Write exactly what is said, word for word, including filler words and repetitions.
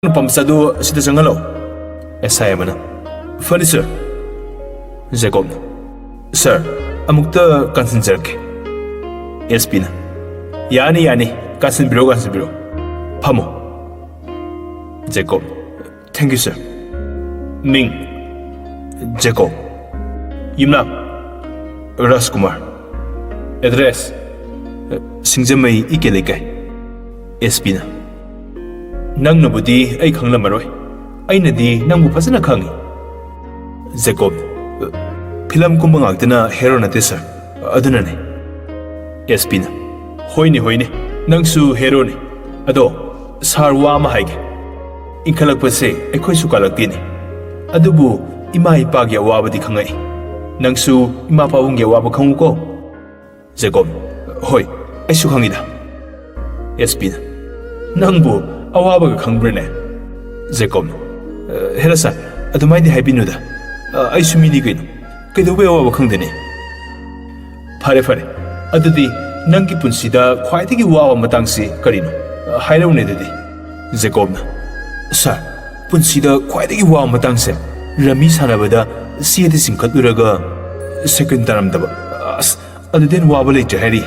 ꯅꯨꯄꯥ ꯃꯆꯥꯗꯨ ꯁꯤꯗ ꯆꯪꯍꯜꯂꯣ꯫ ꯑꯦꯁ ꯑꯥꯏ ꯑꯃꯅ, "ꯐꯅꯤ, ꯁꯥꯔ꯫" ꯖꯦꯀꯣꯕꯅ, "ꯁꯥꯔ, ꯑꯃꯨꯛꯇ ꯀꯥꯟꯁꯤꯟꯖꯔꯛꯀꯦ꯫" ꯑꯦꯁ ꯄꯤꯅ, "ꯌꯥꯅꯤ, ꯌꯥꯅꯤ, ꯀꯥꯟꯁꯤꯟꯕꯤꯔꯣ, ꯀꯥꯟꯁꯤꯟꯕꯤꯔꯣ꯫ ꯐꯝꯃꯣ꯫" ꯖꯦꯀꯣꯕ, "Thank you, sir꯫" ꯃꯤꯡ, ꯖꯦꯀꯣꯕ꯫ ꯌꯨꯝꯅꯥꯝ, ꯔꯥꯖꯀꯨꯃꯥꯔ꯫ ꯑꯦꯗ꯭ꯔꯦꯁ, ꯁꯤꯡꯖꯃꯩ ꯏ ꯀꯦ ꯂꯩꯀꯥꯏ꯫ ꯑꯦꯁ ꯄꯤꯅ, "ꯅꯪꯅꯕꯨꯗꯤ ꯑꯩ ꯈꯪꯂꯝꯃꯔꯣꯏ, ꯑꯩꯅꯗꯤ ꯅꯪꯕꯨ ꯐꯖꯅ ꯈꯪꯏ꯫" ꯖꯦꯀꯣꯕ, "ꯐꯤꯂꯝ ꯀꯨꯝꯕ ꯉꯥꯛꯇꯅ ꯍꯦꯔꯣ ꯅꯠꯇꯦ, ꯁꯥꯔ, ꯑꯗꯨꯅꯅꯦ꯫" ꯑꯦꯁ ꯄꯤꯅ, "ꯍꯣꯏꯅꯦ, ꯍꯣꯏꯅꯦ, ꯅꯪꯁꯨ ꯍꯦꯔꯣꯅꯤ꯫ ꯑꯗꯣ, ꯁꯥꯔ, ꯋꯥ ꯑꯃ ꯍꯥꯏꯒꯦ꯫ ꯏꯟꯈꯠꯂꯛꯄꯁꯦ ꯑꯩꯈꯣꯏꯁꯨ ꯀꯥꯂꯛꯇꯦꯅꯦ꯫ ꯑꯗꯨꯕꯨ ꯏꯃꯥ ꯏꯄꯥꯒꯤ ꯑꯋꯥꯕꯗꯤ ꯈꯪꯉꯛꯏ꯫ ꯅꯪꯁꯨ ꯏꯃꯥ ꯄꯥꯕꯨꯡꯒꯤ ꯑꯋꯥꯕ ꯈꯪꯉꯨꯀꯣ꯫" ꯖꯦꯀꯣꯕ, "ꯍꯣꯏ, ꯑꯩꯁꯨ ꯈꯪꯉꯤꯗ꯫" ꯑꯦꯁ ꯄꯤꯅ, "ꯅꯪꯕꯨ ꯑꯋꯥꯕꯒ ꯈꯪꯕ꯭ꯔꯅꯦ?" ꯖꯦꯀꯣꯕꯅ, "ꯑ, ꯍꯦꯔꯥ ꯁꯥꯔ, ꯑꯗꯨꯃꯥꯏꯗꯤ ꯍꯥꯏꯕꯤꯅꯨꯗ꯫ ꯑ, ꯑꯩꯁꯨ ꯃꯤꯅꯤ ꯀꯩꯅꯣ꯫ ꯀꯩꯗꯧꯕꯩ ꯑꯋꯥꯕ ꯈꯪꯗꯅꯤ?" "ꯐꯔꯦ, ꯐꯔꯦ꯫ ꯑꯗꯨꯗꯤ ꯅꯪꯒꯤ ꯄꯨꯟꯁꯤꯗ ꯈ꯭ꯋꯥꯏꯗꯒꯤ ꯋꯥꯕ ꯃꯇꯥꯡꯁꯤ ꯀꯔꯤꯅꯣ? ꯑ, ꯍꯥꯏꯔꯛꯎꯅꯦ ꯑꯗꯨꯗꯤ꯫" ꯖꯦꯀꯣꯕꯅ, "ꯁꯥꯔ, ꯄꯨꯟꯁꯤꯗ ꯈ꯭ꯋꯥꯏꯗꯒꯤ ꯋꯥꯕ ꯃꯇꯥꯡꯁꯦ ꯔꯝꯃꯤ ꯁꯥꯟꯅꯕꯗ ꯆꯦꯗ ꯆꯤꯡꯈꯠꯂꯨꯔꯒ ꯁꯦꯀꯦꯟ ꯇꯥꯔꯝꯗꯕ꯫ ꯑꯁ, ꯑꯗꯨꯗꯩ ꯍꯦꯟꯅ ꯋꯥꯕ ꯂꯩꯇ꯭ꯔꯦ ꯍꯥꯏꯔꯤ꯫"